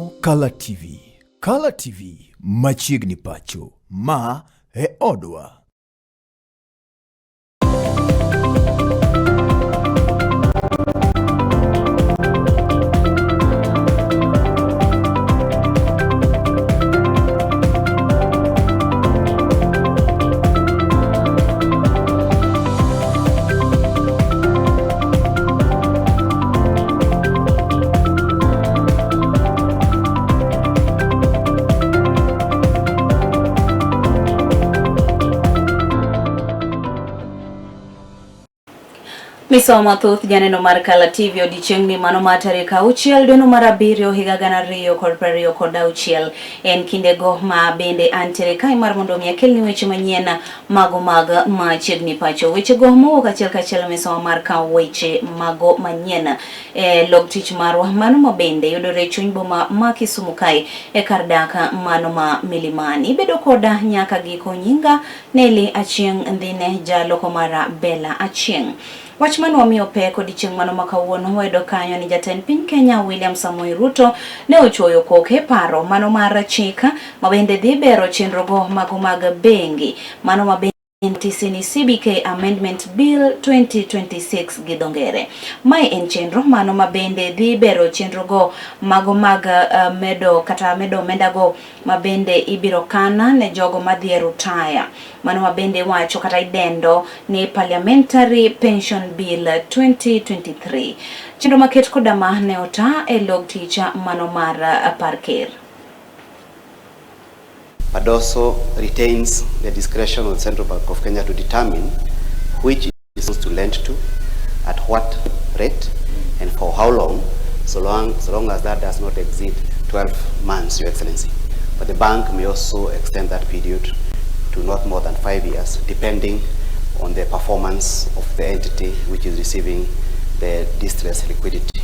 Ineno Kala TV. Kala TV machiegni pacho. Ma e odwa. Misawa mathoth janeno mar Kala TV odiochieng'ni mano mar tarik 6 dweno mar 7 higa 2026. En kindego ma bende antiere kae mar mondo mi akelni weche manyien mago mag machiegni pacho. Wechego mowuok achiel kachiel misawa mar kawo weche mago manyien e log tich marwa mano ma bende yudore e chuny boma ma Kisumu kae e kar dak mano ma Milimani. Ibedo koda nyaka giko. Nyinga Nelly Achieng' Ndhine, jaloko mara Bella Achieng'. Wach mane wamiyo pek odiochieng' mano ma kawuono wayudo kanyo ni jatend piny Kenya William Samoei Ruto ne ochuoyo koke paro mano mar chik ma bende dhi bero chenrogo mago mag bengi mano ma bende ni CBK Amendment Bill 2026 gi dho ngere. Mae en chenro mano ma bende dhi bero chenrogo mago mag medo kata medo omendago ma bende ibiro kana ne jogo madhi e rutaya. Mano ma bende iwacho kata idendo ni Parliamentary Pension Bill 2023. Chenro maket koda ma ne ota e log tich mano mar par ker. But also retains the discretion of the Central Bank of Kenya to determine which is to lend to, at what rate, and for how long, so long as that does not exceed 12 months, Your Excellency. But the bank may also extend that period to not more than 5 years, depending on the performance of the entity which is receiving the distressed liquidity.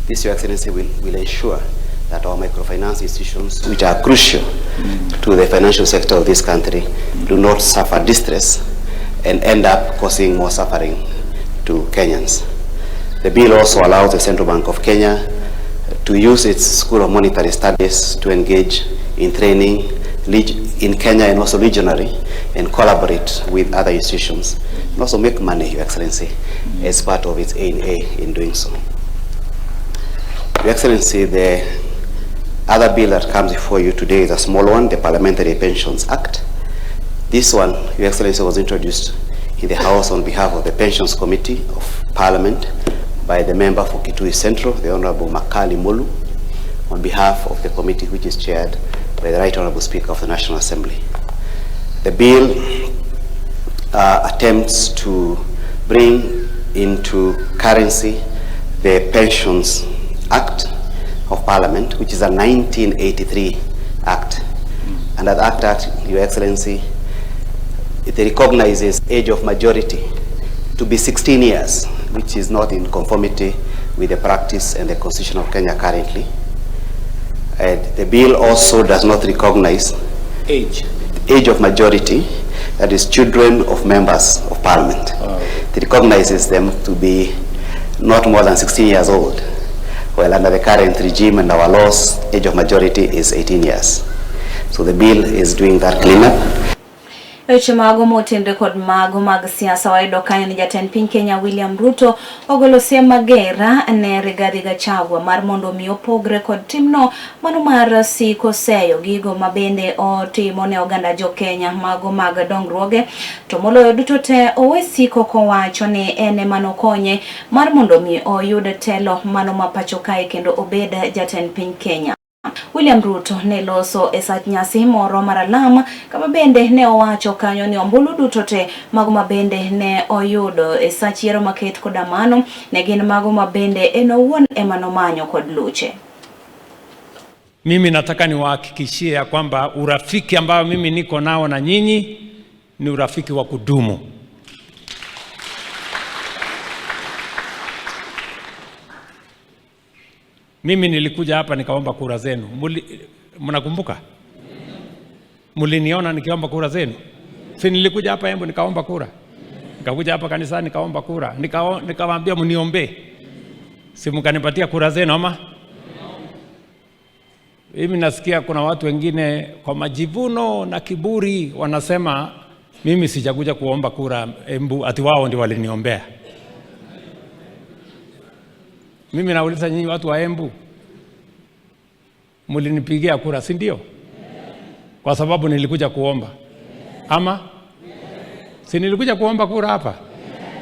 This, Your Excellency, will ensure that our microfinance institutions, which are crucial to the financial sector of this country, do not suffer distress and end up causing more suffering to Kenyans. The bill also allows the Central Bank of Kenya to use its School of Monetary Studies to engage in training in Kenya and also regionally, and collaborate with other institutions, and also make money, Your Excellency, as part of its A&A in doing so. Your Excellency, the other bill that comes before you today is a small one, the Parliamentary Pensions Act. This one, Your Excellency, was introduced in the House on behalf of the Pensions Committee of Parliament by the member for Kitui Central, the Honorable Makali Mulu, on behalf of the committee which is chaired by the Right Honorable Speaker of the National Assembly. The bill attempts to bring into currency the Pensions Act of Parliament, which is a 1983 Act. And that Act, Your Excellency, it recognizes age of majority to be 16 years, which is not in conformity with the practice and the Constitution of Kenya currently. And the bill also does not recognize age, the age of majority, that is children of members of Parliament. Oh. It recognizes them to be not more than 16 years old. Well, under the current regime and our laws, age of majority is 18 years. So the bill is doing that cleanup. Weche mago motenre kod mago mag siasa wayudo kanyo ni jatend piny Kenya William Ruto ogolo siem mager ne Rigathi Gachagua mar mondo mi opogre kod timno mano mar siko seyo gigo ma bende otimo ne oganda jo Kenya mago mag dongruoge, to moloyo duto te owe siko kowacho ni en ema nokonye mar mondo mi oyud telo mano ma pacho kae kendo obed jatend piny Kenya. William Ruto ne loso e sach nyasi moro mar alam kama bende ne owacho kanyo ni ombulu duto te mago ma bende ne oyudo e sach yiero maket koda mano ne gin mago ma bende en owuon ema nomanyo kod luche. Mimi nataka niwahakikishie ya kwamba urafiki ambao mimi niko nao na nyinyi ni urafiki wa kudumu. Mimi nilikuja hapa nikaomba kura zenu. Mnakumbuka? Mliniona nikiomba kura zenu? Si nilikuja hapa Embu nikaomba kura. Nikakuja hapa kanisani nikaomba kura. Nikawaambia mniombe. Si mkanipatia kura zenu ama? Mimi nasikia kuna watu wengine kwa majivuno na kiburi wanasema mimi sijakuja kuomba kura Embu, ati wao ndio waliniombea. Mimi nauliza nyinyi watu wa Embu, mlinipigia kura, si ndio? Kwa sababu nilikuja kuomba. Ama? Si nilikuja kuomba kura hapa?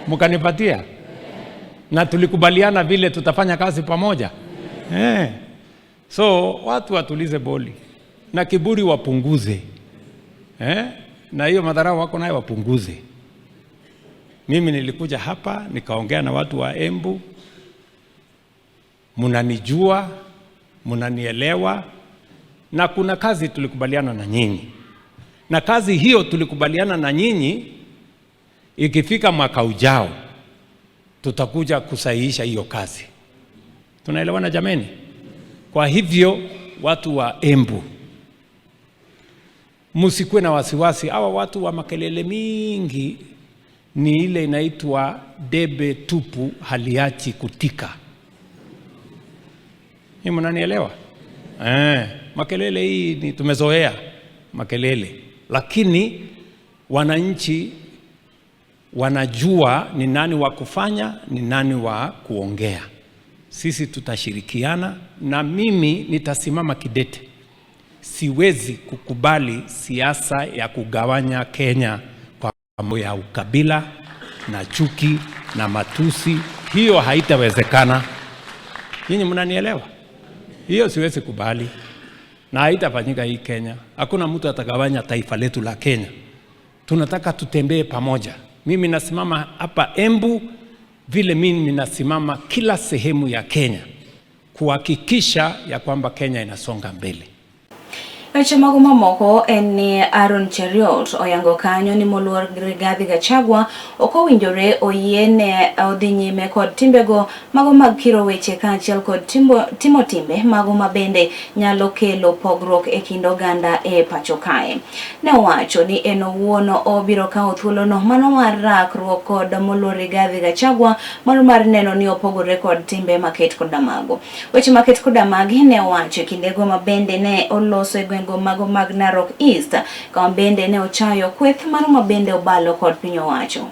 Mkanipatia? Na tulikubaliana vile tutafanya kazi pamoja. So watu watulize boli na kiburi wapunguze. Na hiyo madharau wako nayo wapunguze. Mimi nilikuja hapa nikaongea na watu wa Embu. Mnanijua, mnanielewa, na kuna kazi tulikubaliana na nyinyi. Na kazi hiyo tulikubaliana na nyinyi, ikifika mwaka ujao tutakuja kusahihisha hiyo kazi. Tunaelewana jameni? Kwa hivyo watu wa Embu, msikuwe na wasiwasi. Hawa watu wa makelele mingi ni ile inaitwa debe tupu haliachi kutika. Ni mnanielewa? Makelele hii ni tumezoea makelele, lakini wananchi wanajua ni nani wa kufanya, ni nani wa kuongea. Sisi tutashirikiana na mimi nitasimama kidete. Siwezi kukubali siasa ya kugawanya Kenya kwa mambo ya ukabila na chuki na matusi. Hiyo haitawezekana. Nyinyi mnanielewa? Hiyo siwezi kubali na haitafanyika hii Kenya. Hakuna mtu atagawanya taifa letu la Kenya. Tunataka tutembee pamoja. Mimi nasimama hapa Embu vile mimi nasimama kila sehemu ya Kenya kuhakikisha ya kwamba Kenya inasonga mbele. Weche mago mamoko en ni Aaron Cheruiyot oyango kanyo ni moluor Rigathi Gachagua ok owinjore oyiene odhi nyime kod timbego mago mag kiro weche kaachiel kod timo timbe mago mabende nyalo kelo pogruok e kind oganda e pacho kae. Ne owacho ni en owuon obiro kawo thuolono mano mar rakruok kod moluor Rigathi Gachagua mano mar neno ni opogore kod timbe maket koda mago. Weche maket koda magi ne owacho e kindego mabende ne oloso e gweng' mago mag Narok East kama bende ne ochayo kweth mano mabende obalo kod piny owacho.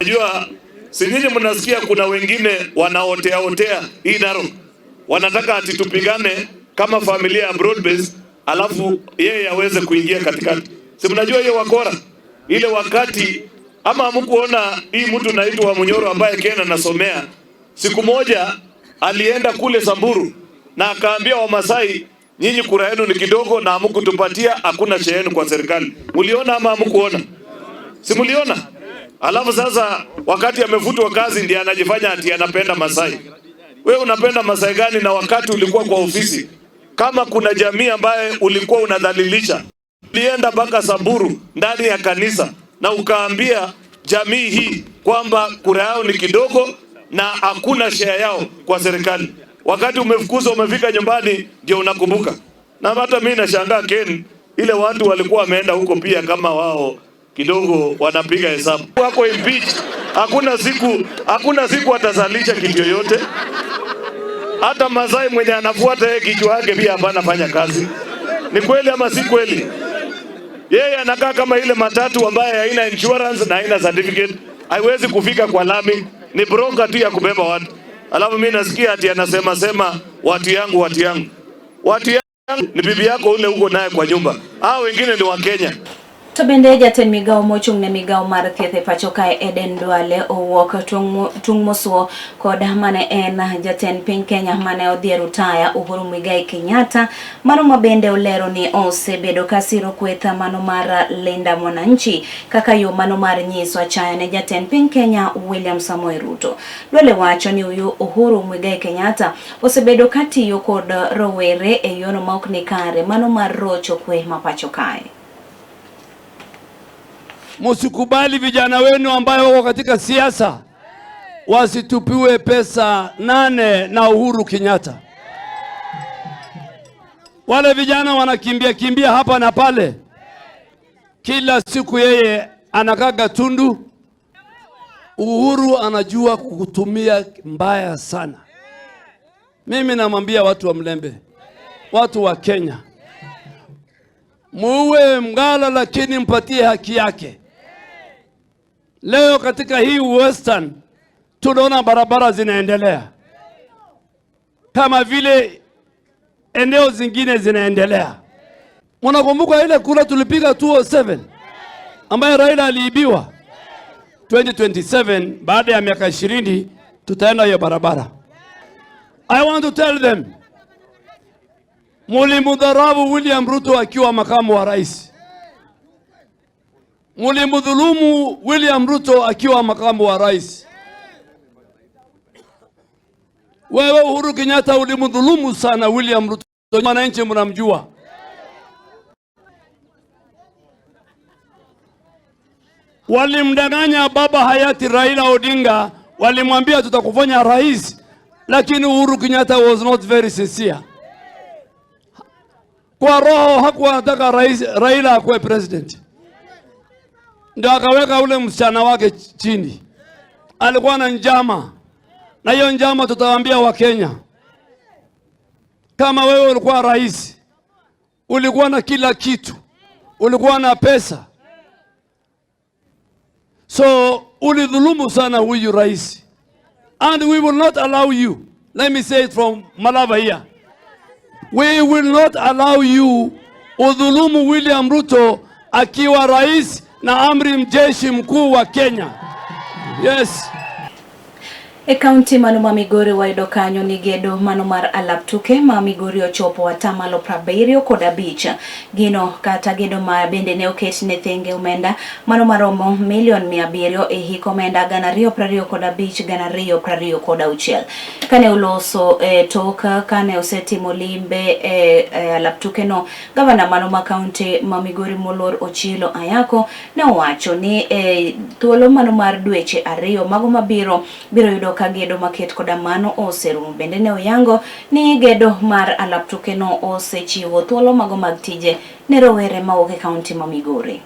Unajua, si nyinyi mnasikia kuna wengine wanaotea otea hii Narok, wanataka ati tupigane kama familia ya broad-based, alafu yeye aweze kuingia katikati. Si mnajua hiyo wakora ile wakati, ama hamkuona hii mtu naitwa Munyoro ambaye Ken anasomea, siku moja alienda kule Samburu na akaambia Wamasai, nyinyi kura yenu ni kidogo na hamkutupatia, hakuna share yenu kwa serikali. Mliona ama hamkuona? Si mliona? Alafu sasa wakati amefutwa kazi ndiye anajifanya ati anapenda Masai. Wewe unapenda Masai gani na wakati ulikuwa kwa ofisi? Kama kuna jamii ambaye ulikuwa unadhalilisha, ulienda mpaka Samburu ndani ya kanisa na ukaambia jamii hii kwamba kura yao ni kidogo na hakuna share yao kwa serikali. Wakati umefukuzwa umefika nyumbani ndio unakumbuka. Na hata mimi nashangaa Ken, ile watu walikuwa wameenda huko pia kama wao kidogo wanapiga hesabu. Wako impeach, hakuna siku atazalisha kitu yoyote. Hata Masai mwenye anafuata yeye kichwa yake pia hapana fanya kazi. Ni kweli ama si kweli? Yeye anakaa kama ile matatu ambaye haina insurance na haina certificate, haiwezi kufika kwa lami, ni broker tu ya kubeba watu. Alafu mimi nasikia ati anasema sema watu yangu, watu yangu. Watu yangu ni bibi yako ule uko naye kwa nyumba. Hao wengine ni wa Kenya. To bende jatend migawo mochung' ne migawo mar thieth e pacho kae Eden Duale owuok tung' mosuo kod mane en jatend piny Kenya mane odhi e rutaya Uhuru Muigai Kenyatta, mano ma bende olero ni osebedo ka siro kweth mano mar Linda Mwananchi kaka yo mano mar nyiso achaya ne jatend piny Kenya William Samoei Ruto. Duale wacho ni Uhuru Muigai Kenyatta osebedo ka tiyo kod rowere e yono ma ok ni kare mano mar rocho kwe ma pacho kae. Msikubali vijana wenu ambayo wako katika siasa wasitupiwe pesa 8 na Uhuru Kenyatta. Wale vijana wanakimbia kimbia hapa na pale. Kila siku yeye anakaa Gatundu. Uhuru anajua kukutumia mbaya sana. Mimi namwambia watu wa Mlembe, watu wa Kenya, muue mgala lakini mpatie haki yake. Leo katika hii Western tunaona barabara zinaendelea kama vile eneo zingine zinaendelea. Mnakumbuka ile kura tulipiga 2007 ambayo Raila aliibiwa? 2027 baada ya miaka 20 tutaenda hiyo barabara. I want to tell them, mulimudharabu William Ruto akiwa makamu wa rais. Mulimudhulumu William Ruto akiwa makamu wa rais. Wewe Uhuru Kenyatta ulimudhulumu sana William Ruto. Wananchi mnamjua. Walimdanganya baba hayati Raila Odinga, walimwambia tutakufanya rais, lakini Uhuru Kenyatta was not very sincere. Kwa roho hakuwa anataka rais Raila akuwe president. Ndio akaweka ule msichana wake chini. Alikuwa na njama. Na hiyo njama tutawaambia Wakenya. Kama wewe ulikuwa rais, ulikuwa na kila kitu, ulikuwa na pesa, so ulidhulumu sana huyu rais. And we will not allow you. Let me say it from Malava here. We will not allow you udhulumu William Ruto akiwa rais na amri mjeshi mkuu wa Kenya. Yes. E kaunti mano ma Migori wayudo kanyo ni gedo mano mar alap tuke ma Migori ochopo atamalo 75. Gino kata gedo ma bende ne oket ne thenge omenda mano maromo milion 700 e hik omenda 2025 2026. Kane oloso tok kane osetimo limbe alap tuke no, gavana mano ma kaunti ma Migori moluor Ochilo Ayako ne owacho ni thuolo mano mar dweche 2 mago mabiro biro yudo ka gedo maket koda mano oserumo. Bende ne oyango ni gedo mar alap tuke no osechiwo thuolo mago mag tije ne rowere mawuok e kaunti ma Migori.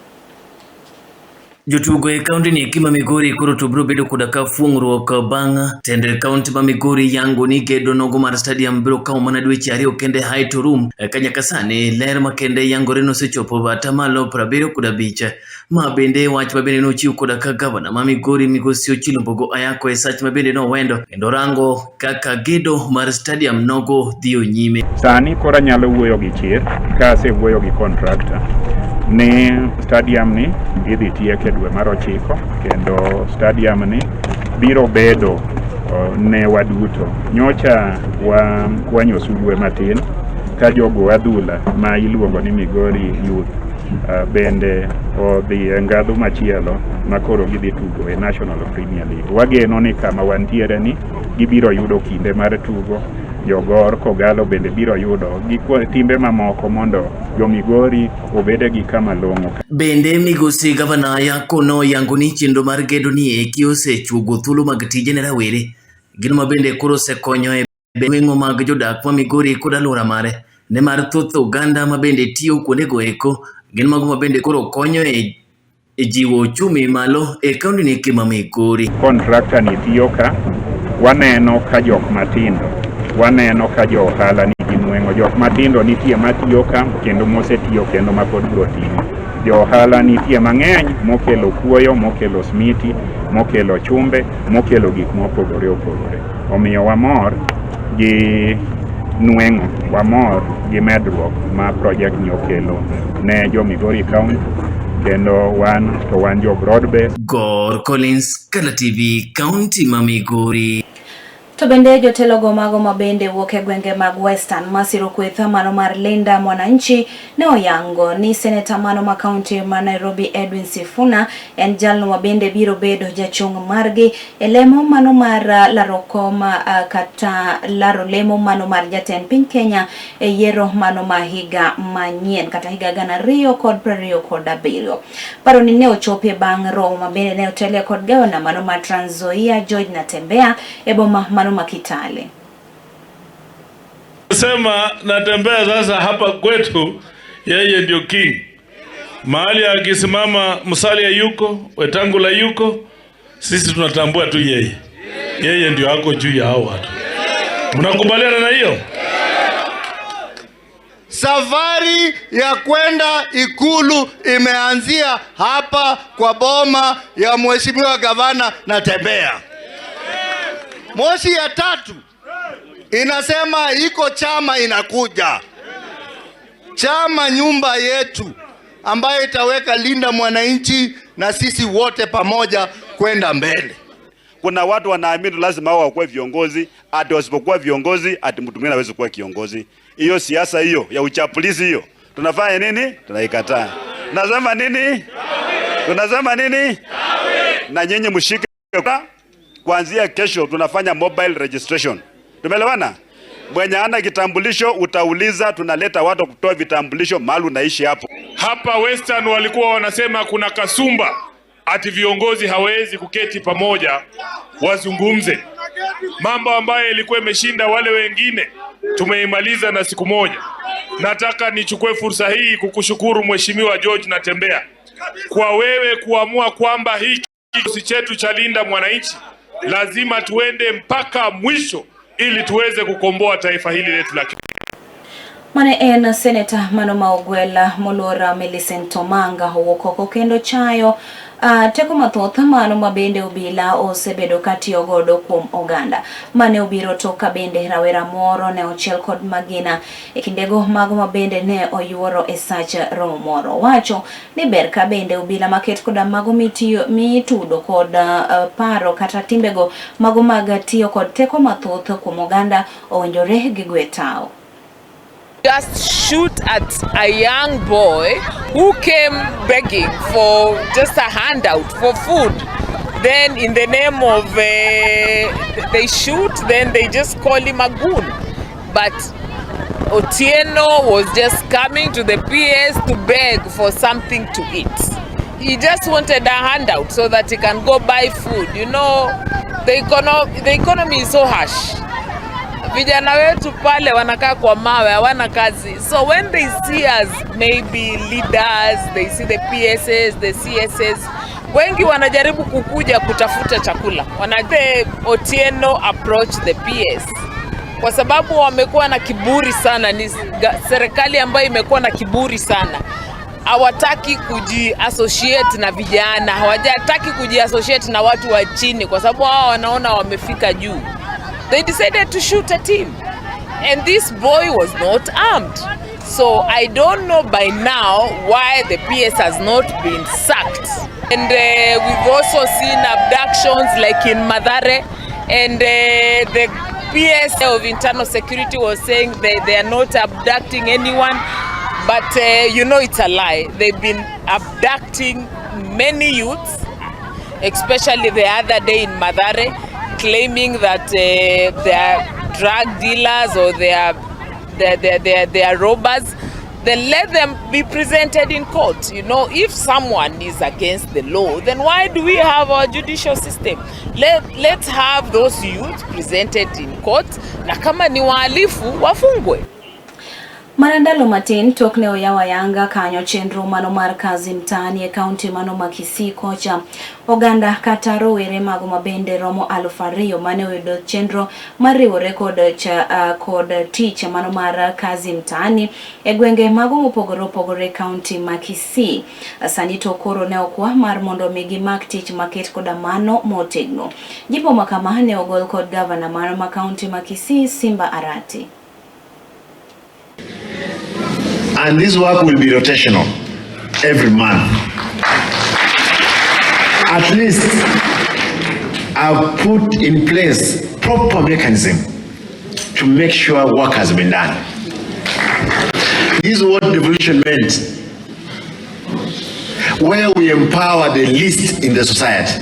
Jotugo e kaunti ni eki ma Migori koro to biro bedo koda ka fuong'ruok bang' tend kaunti ma Migori yango ni gedo nogo mar stadium biro kawo mana dweche 2 kende hae to rum. Ka nyaka sani ler makende yangore nosechopo atamalo 75. Ma bende wach ma bende nochiw koda ka gavana ma Migori migosi Ochilo Mbogo Ayako e sach ma bende nowendo kendo rango kaka gedo mar stadium nogo dhiyo nyime. Sani koro anyalo wuoyo gi chir ka asewuoyo gi contractor ni stadium ni idhi tieke dwe mar 9 kendo stadium ni biro bedo ne waduto. Nyocha wakwanyo sulwe matin ka jogo adhula ma iluongo ni Migori Youth bende odhi e ngadhu machielo ma koro gidhi tugo e National Premier League. Wageno ni kama wantiere ni gibiro yudo kinde mar tugo, jogor Kogalo bende biro yudo gi timbe mamoko mondo jo Migori obede gi kama long'o. Bende migosi gavana Ayako noyango ni chenro mar gedo ni eki osechuogo thuolo mag tije ne rawere, gino ma bende koro osekonyo e nweng'o mag jodak ma Migori kod alwora mare, nimar thoth oganda ma bende tiyo kuondego eko gin mago ma bende koro konyo e jiwo uchumi malo e kaunti ni eki ma Migori. Contractor ni tiyo ka, waneno ka jok matindo, waneno ka jo ohala nigi nweng'o. Jok matindo nitie matiyo ka kendo mosetiyo kendo mapod biro tiyo. Jo ohala nitie mang'eny mokelo kuoyo, mokelo smiti, mokelo chumbe, mokelo gik mopogore opogore. Omiyo wamor gi nweng'o, wamor gi medruok ma project ni okelo ne jo Migori County, kendo wan to wan jo broad base. Gor Collins, Kala TV, County ma Migori. To bende jotelogo mago ma bende wuok e gwenge mag Western masiro kweth mano mar Linda Mwananchi ne oyango ni seneta mano ma kaunti ma Nairobi Edwin Sifuna en jalno ma bende biro bedo jachung' margi e lemo mano mar laro kom kata laro lemo mano mar jatend piny Kenya e yiero mano ma higa manyien kata higa 2027. Paro ni ne ochopi bang' romo ma bende ne otelie kod gavana mano ma Trans Nzoia George Natembeya e boma mano ma Kitale. Sema Natembeya sasa hapa kwetu yeye ndio king. Mahali akisimama Musalia yuko, Wetangula yuko, sisi tunatambua tu yeye. Yeye ndio ako juu ya hao watu. Mnakubaliana na hiyo? Safari ya kwenda Ikulu imeanzia hapa kwa boma ya Mheshimiwa Gavana Natembeya. Moshi ya tatu inasema iko chama inakuja, chama nyumba yetu, ambayo itaweka Linda Mwananchi na sisi wote pamoja kwenda mbele. Kuna watu wanaamini lazima wao wakuwe viongozi, ati wasipokuwa viongozi ati mtu mwingine hawezi kuwa kiongozi. Hiyo siasa hiyo ya uchapulizi hiyo tunafanya nini? Tunaikataa. Tunasema nini? Tunasema nini? Na nyinyi mshike, kuanzia kesho tunafanya mobile registration. Tumeelewana? Mwenye ana kitambulisho utauliza, tunaleta watu kutoa vitambulisho mahali unaishi hapo. Hapa Western walikuwa wanasema kuna kasumba ati viongozi hawezi kuketi pamoja wazungumze. Mambo ambayo ilikuwa imeshinda wale wengine tumeimaliza na siku moja. Nataka nichukue fursa hii kukushukuru Mheshimiwa George Natembeya kwa wewe kuamua kwamba hiki kikosi chetu cha Linda Mwananchi lazima tuende mpaka mwisho ili tuweze kukomboa taifa hili letu la Kenya. Mane en seneta mano ma Ogwela moluor Millicent Omanga owuok oko kendo chayo teko mathoth mano ma bende obila osebedo katiyo godo kuom oganda. Mane obiro tok ka bende rawera moro ne ochiel kod magina e kindego mago ma bende ne oyuoro e sach romo moro. Wacho ni ber ka bende obila maket koda mago mitudo kod paro kata timbego mago mag tiyo kod teko mathoth kuom oganda owinjore gi gwe tao. Just shoot at a young boy who came begging for just a handout for food. Then in the name of they shoot, then they just call him a goon. But Otieno was just coming to the PS to beg for something to eat. He just wanted a handout so that he can go buy food. You know, the economy is so harsh. Vijana wetu pale wanakaa kwa mawe, hawana kazi. So when they see us maybe leaders, they see the PSs, the CSs, wengi wanajaribu kukuja kutafuta chakula. Wanate Otieno approach the PS kwa sababu wamekuwa na kiburi sana. Ni serikali ambayo imekuwa na kiburi sana, hawataki kuji-associate na vijana, hawajataki kuji-associate na watu wa chini kwa sababu hao wanaona wamefika juu. They decided to shoot at him, and this boy was not armed. So I don't know by now why the PS has not been sacked. And we've also seen abductions like in Mathare, and the PS of Internal Security was saying they are not abducting anyone, but you know, it's a lie. They've been abducting many youths, especially the other day in Mathare, claiming that they are drug dealers or they are robbers. Then let them be presented in court. You know, if someone is against the law, then why do we have our judicial system? Let's have those youth presented in court, na kama ni wahalifu wafungwe. Mana ndalo matin tok ne oyawo ayanga kanyo chenro mano mar kazi mtaani e kaunti mano ma Kisii kocha. Oganda kata rowere mago mabende romo 2,000 mane oyudo chenro mar riwore kod tich mano mar kazi mtaani e gwenge mago mopogore opogore e kaunti ma Kisii. Sani to koro ne okwa mar mondo mi gimak tich maket koda mano motegno. Jipo makama ne ogol kod gavana mano ma kaunti ma Kisii Simba Arati. And this work will be rotational every month. At least I've put in place proper mechanism to make sure work has been done. This is what devolution meant, where we empower the least in the society.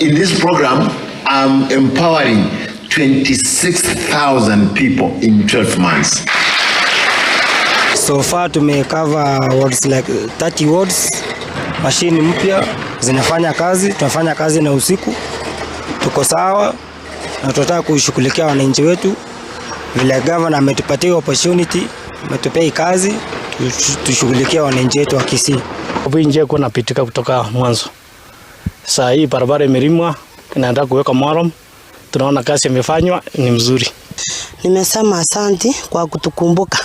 In this program, I'm empowering 26,000 people in 12 months. So far tumecover wards like 30 wards. Mashini mpya zinafanya kazi, tunafanya kazi na usiku. Tuko sawa na tunataka kushughulikia wananchi wetu. Vile governor ametupatia opportunity, ametupea kazi, tushughulikie wananchi wetu wa Kisii. Hii njia kuna pitika kutoka mwanzo. Saa hii barabara imelimwa, inaanza kuweka mwarom. Tunaona kazi imefanywa ni mzuri. Nimesema asante kwa kutukumbuka.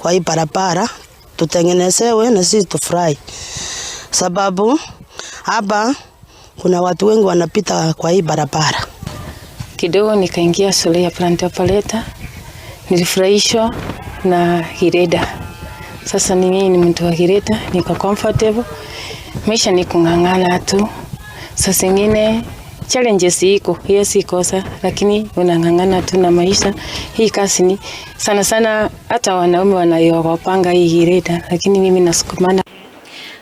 kwa hii barabara tutengenezewe na sisi tufurahi, sababu hapa kuna watu wengi wanapita kwa hii barabara. Kidogo nikaingia shule ya plant operator, nilifurahishwa na gireda. Sasa ni mimi ni mtu wa gireda, niko comfortable. Maisha ni kung'ang'ana tu. Sasa zingine challenges iko, hiyo si kosa, lakini unang'ang'ana tu na maisha. Hii kazi ni sana sana, hata wanaume wanaiogopanga hii gireda, lakini mimi nasukumana.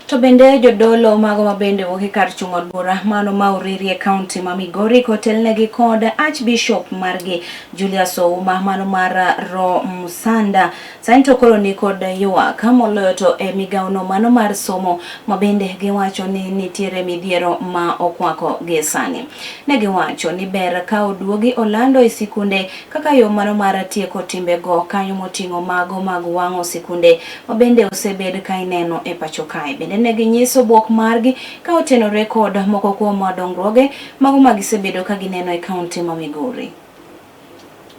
To bende jodolo mago mabende wuok e kar chung' od bura mano ma Uriri e kaunti ma Migori kotelnegi kod Archbishop margi Julius Ouma mano mar Romusanda sani to koro ni kod ywak moloyo to e migawono mano mar somo ma bende giwacho ni nitiere midhiero ma okwako gi sani. Ne giwacho ni ber ka oduogi olando e sikunde kaka yo mano mar tieko timbego kanyo moting'o mago mag wang'o sikunde ma bende osebed ka ineno e pacho kae. Bende ne ginyiso bwok margi ka otenore kod moko kuom dongruoge mago ma gisebedo ka gineno e kaunti ma Migori.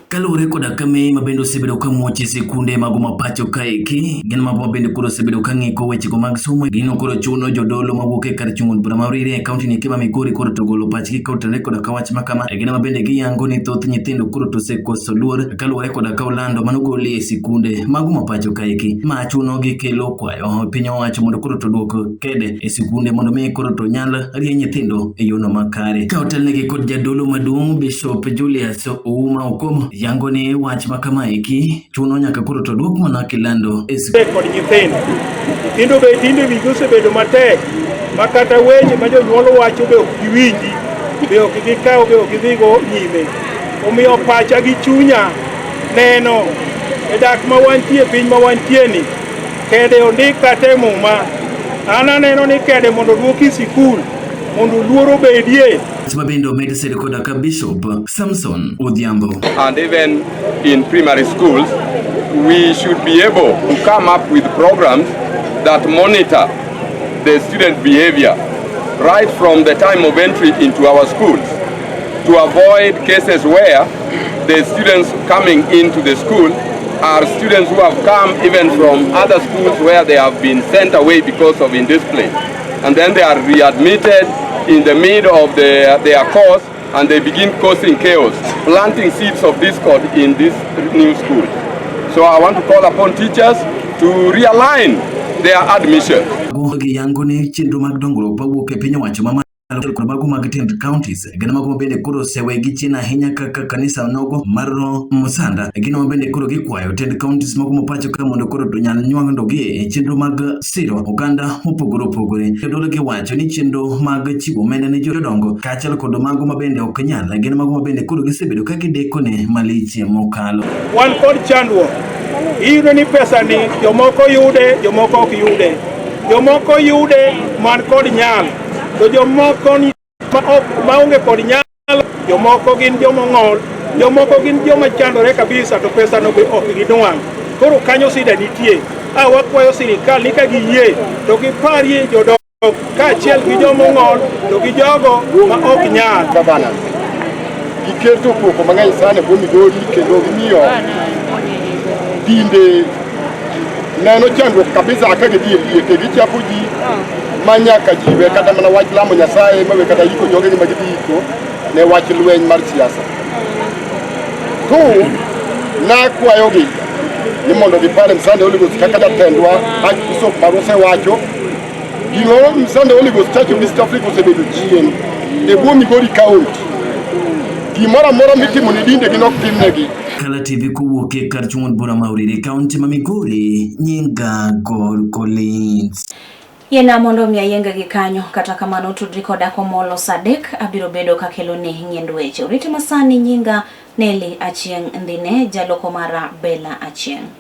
Kaluwore koda kame ma bende osebedo ka muoch e sikunde mago ma pacho kaeki, gin mago ma bende koro osebedo ka ng'iko wechego mag somo. Gino koro chuno jodolo mawuok e kar chung' od bura ma Uriri e kaunti ni ma Migori koro to golo pachgi ka otenore koda ka wach ma kama. E gino ma bende giyango ni thoth nyithindo koro to osekoso luor kaluwore koda ka olando manogoli e sikunde mago ma pacho kaeki. Ma chuno gi kelo kwayo piny owacho mondo koro to duok kede e sikunde mondo mi koro to nyal rie nyithindo e yono makare. Ka otelnegi kod jadolo maduong' Bishop Julius Ouma Okomo yango ni wach ma kama eki chuno nyaka koro to duok mana kilando e sikul. Kod nyithindo. Nyithindo be tinde wigi osebedo matek ma kata weche ma jonyuol wacho be ok giwinji, be ok gikaw, be ok gidhigo nyime. Omiyo pacha gi chunya neno e dak ma wantie, piny ma wantie ni, kede ondik kata e muma. An aneno ni kede mondo oduoki sikul mondo luor obedie. Ma bende omed sed koda ka Bishop Samson Odhiambo. And even in primary schools, we should be able to come up with programs that monitor the student behavior right from the time of entry into our schools to avoid cases where the students coming into the school are students who have come even from other schools where they have been sent away because of indiscipline. And then they are readmitted in the middle of their course and they begin causing chaos, planting seeds of discord in this new school. So I want to call upon teachers to realign their admission. Giyango ni chenro mag dongruok mawuok e piny owacho mamalo kod mago mag tend counties gin mago mabende koro osewegi chien ahinya kaka kanisa nogo mar Musanda gin mabende koro gikwayo tend counties mago mapacho ka mondo koro onyal nywang'dogi e chenro mag siro oganda mopogore opogore. Jodolo giwacho ni chenro mag chiwo omenda ne jodongo kaachiel kod mago mabende ok nyal gin mago mabende koro gisebedo ka gidekone malich mokalo. Wan kod chandruok. Iyudo ni pesa ni jomoko yude, jomoko ok yude. Jomoko yude man kod nyalo, to jomoko ni maonge kod nyalo, jomoko gin joma ong'ol, jomoko gin joma chandore kabisa to pesa no be ok ginwang'. Koro kanyo sida nitie. A wakwayo sirikal ni ka giyie to giparie jodongo kaachiel gi joma ong'ol to gi jogo ma ok nyal. Governors giketo koko mang'eny sana e bwo Migori kendo gimiyo dinde neno chandruok kabisa ka gidhi e liete gichapo ji ma nyaka ji we kata mana wach lamo Nyasaye ma we kata iko jogegi ma gidhi iko ne wach lweny mar siasa. To nakwayogi ni mondo gipar Msande Holy Ghost kaka jatendwa Archbishop marwa osewacho gimoro Msande Holy Ghost Church of East Africa osebedo chien e bwo Migori County. Gimoro amora mitimo ne dinde gin ok timnegi. Kala TV kowuok e kar chung' od bura ma Uriri, kaunti ma Migori, nyinga Gor Collins. Yiena mondo mi ayienge gi kanyo, kata kamano tudri koda komolo saa 3 abiro bedo kakeloni ng'iend weche. Oriti masani nyinga Nelly Achieng' Ndhine, jaloko mara Bella Achieng'.